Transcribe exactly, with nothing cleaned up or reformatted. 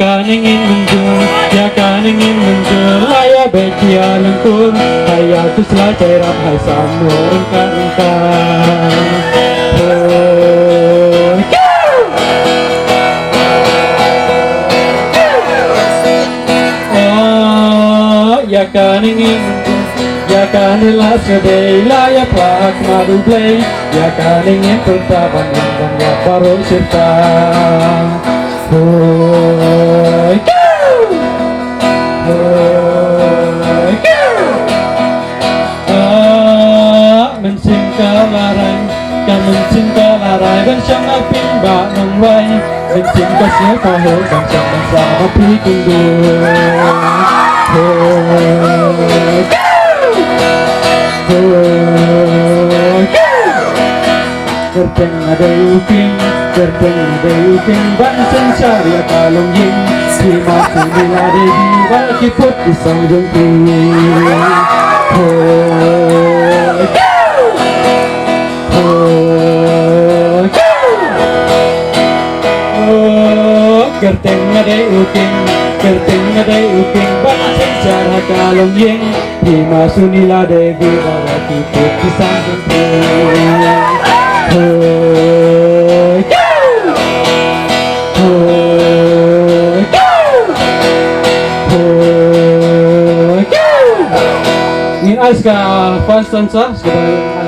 Kane ngin mynjur, ïa kane ngin mynjur, la ïa beit ïa lyngkhuh, ha ïa tu sla jai rap hai san nor ryngkat ryngkat. Hoi. Oh, ïa kane ngin mynjur, ïa kane la sngewdei, la ïa pla ha khmat U Blei, ïa kane ngin pyrta ban ïa ban ïa baroh shirta. Hoi. Hoi. Ah, mynsiem ka la rai, ka mynsiem ka la rai, ban shong ha pynban nongrwai. Mynsiem ka sngewbha ho, ban shong ban sa ma phi kynduh. Hoi. Hoi. Kyrteng nga dei u king, kyrteng nga dei u king, ban synshar ïa ka longïing. Hima Sunila Devi, ba ki put ki sang jong ki. Hoi. Hoi. Oh, kyrteng nga dei u king, kyrteng nga dei u king, ban synshar ha ka longïing. Hima Sunila Devi, ba ki put ki sang jong ki. Hoi. Hoi. Hoi. Ngin ai sa ka first stanza, sa ka